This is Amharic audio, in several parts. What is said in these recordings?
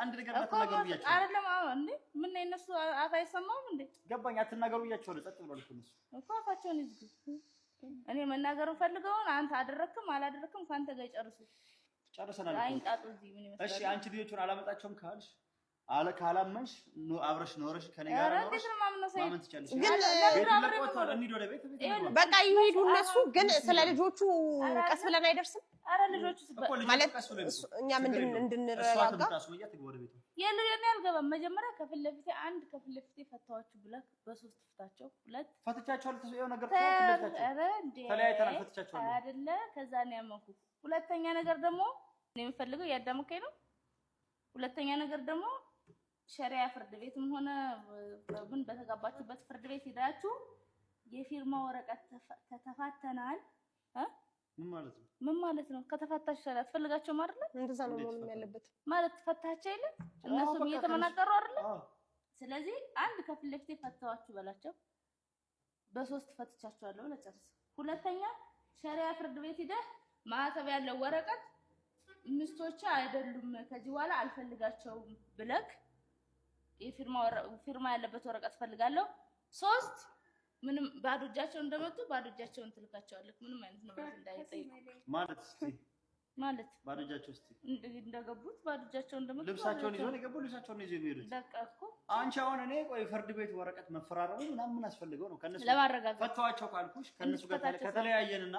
አንድ ነገር አትናገሩ ብያቸው አይደለም። አዎ እንዴ ምን ነው የእነሱ አፍ አይሰማውም እንዴ? ገባኝ። አትናገሩ ብያቸው ነው። ጸጥ ብሏል እኮ እነሱ እኮ አፋቸውን ይዝጉ። እኔ መናገር ፈልገውን አንተ አደረክም አላደረክም ከአንተ ጋር ይጨርሱ። ጨርሰናል። አይንጣጡ እዚህ ምን ይመስላል? እሺ አንቺ ልጆቹን አላመጣቸውም ካልሽ አለ ካላመንሽ አብረሽ ኖረሽ ከኔ ጋር ኖረሽ ማመን ትችያለሽ። ግን በቃ ይሄዱ እነሱ። ግን ስለ ልጆቹ ቀስ ብለን አይደርስም። አረ ልጆቹ ማለት እኛ ምንድን እንድንረጋጋ የኔ አልገባም። መጀመሪያ ከፊት ለፊቴ አንድ ከፊት ለፊቴ ፈታኋችሁ ብለህ በሶስት ፍታቸው፣ ሁለት ፈትቻቸዋለሁ። ነገር ተለያይተናል፣ ፈትቻቸዋለሁ አይደለ? ከዛ ነው ያመንኩት። ሁለተኛ ነገር ደግሞ እኔ የምፈልገው እያዳመከኝ ነው። ሁለተኛ ነገር ደግሞ ሸሪያ ፍርድ ቤትም ሆነ ምን በተጋባችሁበት ፍርድ ቤት ሄዳችሁ የፊርማ ወረቀት ተተፋተናል። ምን ማለት ነው? ምን ማለት ነው? ከተፋታችሁ ታዲያ አትፈልጋቸውም አይደለ? እንደዛ ነው መሆን ያለበት። ማለት ፈታቸው የለ እነሱም እየተመናቀሩ አይደለ? ስለዚህ አንድ ከፊት ለፊቴ ፈታዋችሁ በላቸው። በሶስት ፈትቻቸዋለሁ ለጨርስ። ሁለተኛ ሸሪያ ፍርድ ቤት ሂደህ ማዕተብ ያለው ወረቀት ሚስቶቼ አይደሉም ከዚህ በኋላ አልፈልጋቸውም ብለክ የፊርማ ያለበት ወረቀት ፈልጋለሁ። ሶስት ምንም ባዶ እጃቸውን እንደመጡ ባዶ እጃቸውን ትልካቸዋለህ። ምንም አይነት ንብረት እንዳይጠይቁ ማለት እስቲ ማለት ባዶ እጃቸው እስቲ እንደገቡት ባዶ እጃቸውን እንደመጡ ልብሳቸውን ይዘው ነው የገቡ፣ ልብሳቸውን ይዘው የሚሄዱት። በቃ እኮ አንቺ አሁን እኔ ቆይ ፍርድ ቤት ወረቀት መፈራረሙ ምናምን ምን አስፈልገው ነው? ከነሱ ለማረጋገጥ ፈተዋቸው ካልኩሽ ከነሱ ጋር ከተለያየንና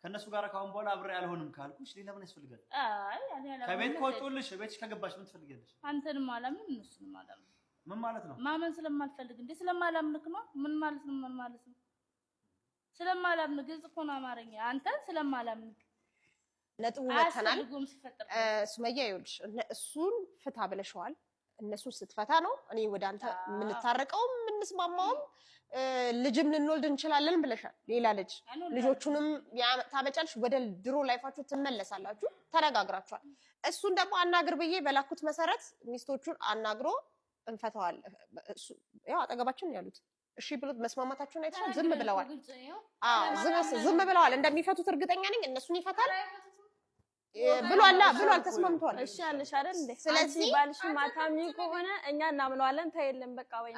ከነሱ ጋር ካሁን በኋላ አብሬ አልሆንም ካልኩሽ ሌላ ምን ያስፈልጋል? አይ ከቤት ከወጡልሽ ቤትሽ ከገባሽ ምን ትፈልጊያለሽ? አንተንም አላምንም እነሱንም አላምንም። ምን ማለት ነው? ማመን ስለማልፈልግ እንዴ ስለማላምንክ ነው። ምን ማለት ነው? ምን ማለት ነው? ስለማላምን ግልጽ እኮ ነው አማርኛ። አንተን ስለማላምንክ ነጥቡ መተናል። ሱመያ ይኸውልሽ፣ እሱን ፍታ ብለሽዋል። እነሱን ስትፈታ ነው እኔ ወደ አንተ የምንታረቀውም የምንስማማውም ልጅም ልንወልድ እንችላለን ብለሻል። ሌላ ልጅ ልጆቹንም ታመጫለሽ፣ ወደ ድሮ life ኣችሁ ትመለሳላችሁ። ተነጋግራችኋል። እሱን ደግሞ አናግር ብዬ በላኩት መሰረት ሚስቶቹን አናግሮ እንፈተዋለን። ያው አጠገባችን ያሉት እሺ ብሎት መስማማታቸውን አይተሻል። ዝም ብለዋል። ዝም ብለዋል። እንደሚፈቱት እርግጠኛ ነኝ። እነሱን ይፈታል ብሏላ ብሏል። ተስማምቷል። እሺ አለሽ አይደል እንዴ? ስለዚህ ባልሽ ማታሚ ከሆነ እኛ እናምነዋለን። ተየለም በቃ ወይ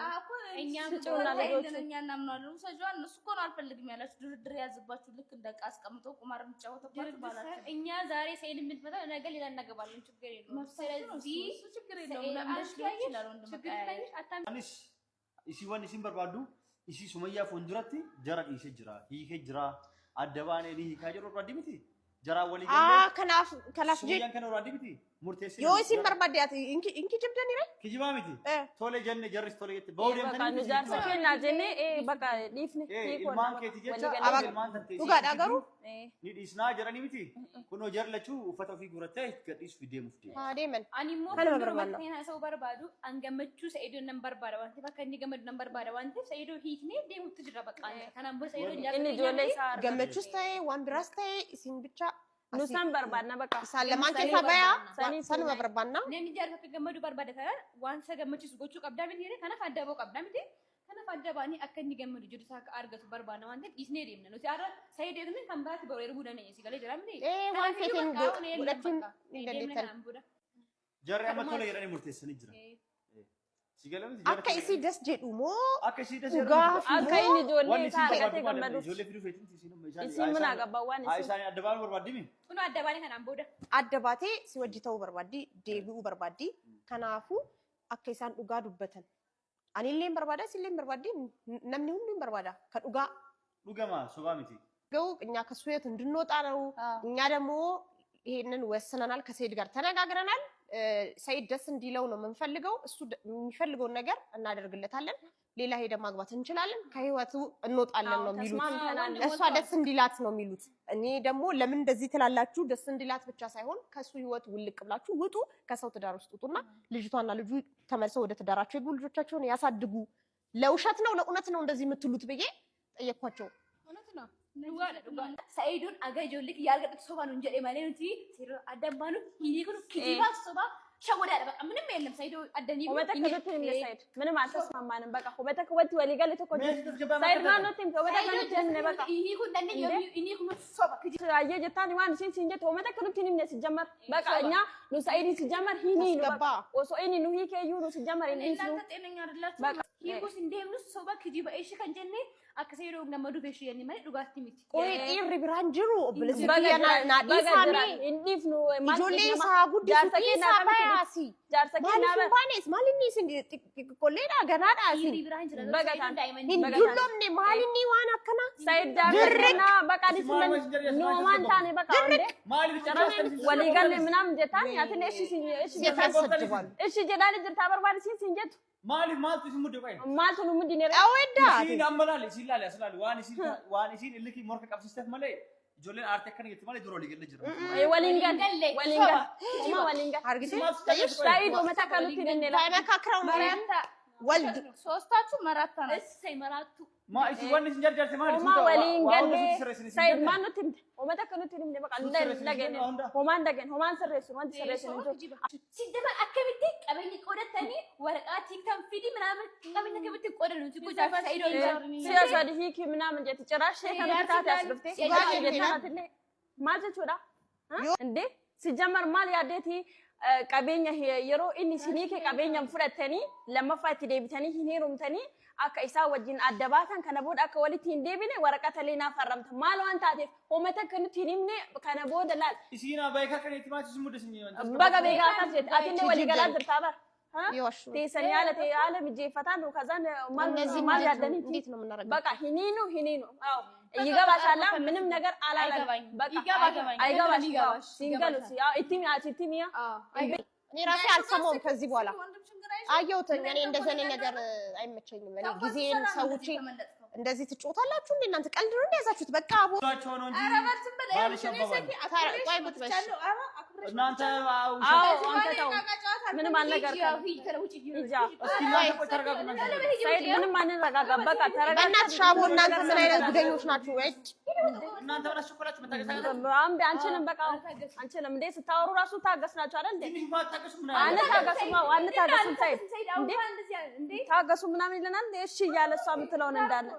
ስጪውና ልጆቹ እኛ እናምነዋለን። ውሰጂዋ። እነሱ እኮ ነው አልፈልግም ያላችሁ ድርድር ያዝባችሁ። ልክ እንደ ዕቃ አስቀምጦ ቁማር የሚጫወተባችሁ ባላችሁ። እኛ ዛሬ ሰይድ የምንፈታው ነገ ሌላ እናገባለን። ችግር የለውም። ስለዚህ እሱ ችግር የለውም። ለምደሽ ሊሆን ይችላል። ወንድም አኒስ ኢሲ ወን ኢሲን በርባዱ ኢሲ ሱመያ ፉንዱረቲ ጀራ ዲሴ ጅራ ሂኬ ጅራ አደባኔ ኒ ሂካ ጀሮ ዲሚቲ Kanaaf yoo isin barbaadde ati in kijibdani ree? Kijibaa miti. Tole jenne jarris tole jette bahuu deemtanii. Nu jaarsa kennaa jennee bakka dhiifne. Ilmaan keeti jecha ilmaan tan Dhugaadha garuu. Ni dhiisnaa jedhanii miti. Kunoo jarri lachuu uffata ofii guurattee gadhiisuuf deemuuf deemu. Haa deeman. Ani immoo Kanuma fuuldura barbaanna. wanti ta'uu barbaadu an gammachuu Sa'idoon nan barbaada waan ta'eef akka inni gammadu nan barbaada waan ta'eef Sa'idoo hiiknee deemutti jira bakka. Kanaan booda Sa'idoon jaarsa Inni ijoollee isaa argata. Gammachuus ta'e waan biraas ta'e isin bicha Nu san barbaadna bakka. Isaan lamaan keessaa bayaa Sanii sanuma barbaanna. Namni jaarsa akka gammadu barbaada taanaan waan isa gammachiisu gochuu qabdaa miti jedhee kanaaf adda ba'uu qabdaa miti. Kanaaf adda ba'anii akka inni gammadu jiru isaa akka argatu barbaadna waan ta'eef dhiisnee deemna. Nuti har'a Sa'idoo eegne kan biraatti boru erguu dandeenya si galee jira miti. Ee waan feeteen godhachuun ni dandeettan. Jarri amma tole jedhanii murteessanii jira. Si galee miti Akka isii das jedhu moo Akka isii das jedhu. dhugaaf Akka moo inni ijoollee Wanni isaa isii argatee barbaadu maali? gammaduuf. Ijoollee fiduu feetinti isiin amma isaan. Isiin mana gabaa waan Haa isiin. isaan adda baanuu barbaaddimi? Kunoo adda baanee kanaan booda. Adda baatee si wajji ta'uu barbaaddi deebi'uu barbaaddi. Kanaafuu akka isaan dhugaa dubbatan. Anillee hin barbaada isillee hin barbaaddi namni hundi hin barbaada ka dhugaa Dhugama sobaa miti. ገው እኛ ከሱ ህይወት እንድንወጣ ነው። እኛ ደግሞ ይሄንን ወስነናል። ከሰይድ ጋር ተነጋግረናል። ሰይድ ደስ እንዲለው ነው የምንፈልገው። እሱ የሚፈልገውን ነገር እናደርግለታለን። ሌላ ሄደ ማግባት እንችላለን፣ ከህይወቱ እንወጣለን ነው የሚሉት። ተስማምተናል። እሷ ደስ እንዲላት ነው የሚሉት። እኔ ደግሞ ለምን እንደዚህ ትላላችሁ? ደስ እንዲላት ብቻ ሳይሆን ከሱ ህይወት ውልቅ ብላችሁ ውጡ፣ ከሰው ትዳር ውስጥ ውጡና ልጅቷና ልጁ ተመልሰው ወደ ትዳራቸው ይግቡ፣ ልጆቻቸውን ያሳድጉ። ለውሸት ነው ለእውነት ነው እንደዚህ የምትሉት ብዬ ጠየኳቸው። እውነት ነው። Dhugaadha dhugaadha. Sa'idoon aga ijoollee kiyya argadhutti sobaa nuun jedhe malee nuti seerota adda baanu hiikni kun kijibaa sobaa ሸወዳ በቃ ምንም የለም። ሰይዶ አደኒ ሰይድ ምንም አልተስማማንም። በቃ ሁመተከ ወቲ ወሊገል ተኮ ሰይድ ማኖቲም ሁመተከ በቃ አየ ጀታን ዋን ሲን ሲንጀት ሁመተከ ኑቲን ምን ሲጀመር በቃ እኛ ኑ ሰይድ ሲጀመር ሂኒ ነው በቃ ወሶ ኢኒ ኑ ሂከ ዩ ኑ ሲጀመር ኢኒ እናንተ ጤነኛ አይደላችሁ። በቃ hiikus hin deemnus soba kijiba eshi kan jenne akka Saidoo gammaduuf eshi jenne malee dhugaatti miti. Qoy dhiirri biraan jiru obboleessi biyya naa dhiisaame hin ijoollee isaa guddisu dhiisaa bayaasi. Jaarsa Maaliif hin baanes? Maal inni isin xixiqqolleedha ganaadha isin Dhiirri biraan jira. Baga taate. Daa'imman hin dulloomne maal inni waan akkana ሰይድ ዳርና በቃ ዲስመን ኖማን ታኔ በቃ እንዴ ወሊገል ምናምን ጀታን ያትን እሺ እሺ ያሳስባል። እሺ ጀዳን ጅርታ በርባር ሲን ሲንጀቱ Maaliif maaltu isin mudde qoye? maaltu nu mudine Awedda Isiin amma laali isiin laali as laali waan isiin waan isiin illikii morka qabsiisteef malee ijoolleen aartee akkana jetti malee dura walii galee jira. ወሊን ገል ወሊን ገል ኦማ ወሊን ገል አርግቴ ሰይድ ኦመታ ከኑቲ ነላ ተመካክረው መራታ ወልድ ሶስታችሁ መራታ ናችሁ። እሰይ መራቱ ማ isin waan isin jarjarte maali? ኦማ ወሊን ገል ሰይድ ማኑቲ ኦመታ ከኑቲ ነለ በቃ ለገነ ሆማን ደገን ሆማን ሰረሱ ወንት ሰረሱ እንጂ ሲጀመር akkamitti qabeenya qodatanii waraqaa tiiktan fidi ምናምን qabeenya akkamitti qodan nuti gochaaf Saidoo ሲያሳድ ሂኪ ምናምን ጀት ጭራሽ ከኑቲ ታቴ አስገፍቴ ጀታትለ maal jechuudha እንዴ ሲጀመር maal yaaddeeti qabeenya yeroo inni isinii kee qabeenya fudhatanii lammaffaa itti deebitanii hin heerumtanii akka isaa wajjin adda baatan kana booda akka walitti hin deebine waraqata illee naaf haramta maal waan taateef hoomata akka nuti hin himne kana booda laal Isiin beekaa kan itti maal isin mudde isin baga beekaa akkas jette atillee walii galaa jirtaa bara ይዋሹ teessanii haala ta'e haala mijeeffataan kazaan maal እነዚህ maal yaaddaniiti እንዴት ነው የምናደርገው? በቃ ሂኒኑ ሂኒኑ አዎ ይገባሻል። ምንም ነገር አላለም። አይገባኝም። በቃ አይገባኝም። አይገባሽ ይገባሽ። ሲንገሉ ኢቲሚ ኢቲሚያ እኔ ራሴ አልሰማውም ከዚህ በኋላ አየሁት። እኔ እንደዚህ አይነት ነገር አይመቸኝም። እኔ ጊዜን ሰውቼ እንደዚህ ትጮታላችሁ እንዴ እናንተ? ቀልድ ነው እንደያዛችሁት። በቃ አቦ ቸው ነው እንጂ ባልሽ አባባል ቆይ ቁጭ በይ። እናንተ አዎ አንተ ተው፣ ምንም አልነገርከንም። ሂጂ እስኪ እናንተ ቆይ ተረጋጉ። እናንተ ሰይድ፣ ምንም አንረጋጋም። በቃ ተረጋጋ። በእናትሽ አቦ እናንተ ምን አይነት ጉደኞች ናችሁ? እጭ እናንተ ምን አስቸኮላችሁ? መታገስ አቃታችሁ? አምቢ አንችልም። በቃ አንችልም። እንዴ ስታወሩ ራሱ ታገስናችሁ አይደል እንዴ? ትንሽ ማታገሱ ምን አለ? አንታገሱም። አዎ አንታገሱም። ሰይድ እንዴ ታገሱ ምናምን ይለናል። እሺ እያለ እሷ የምትለውን እንዳለ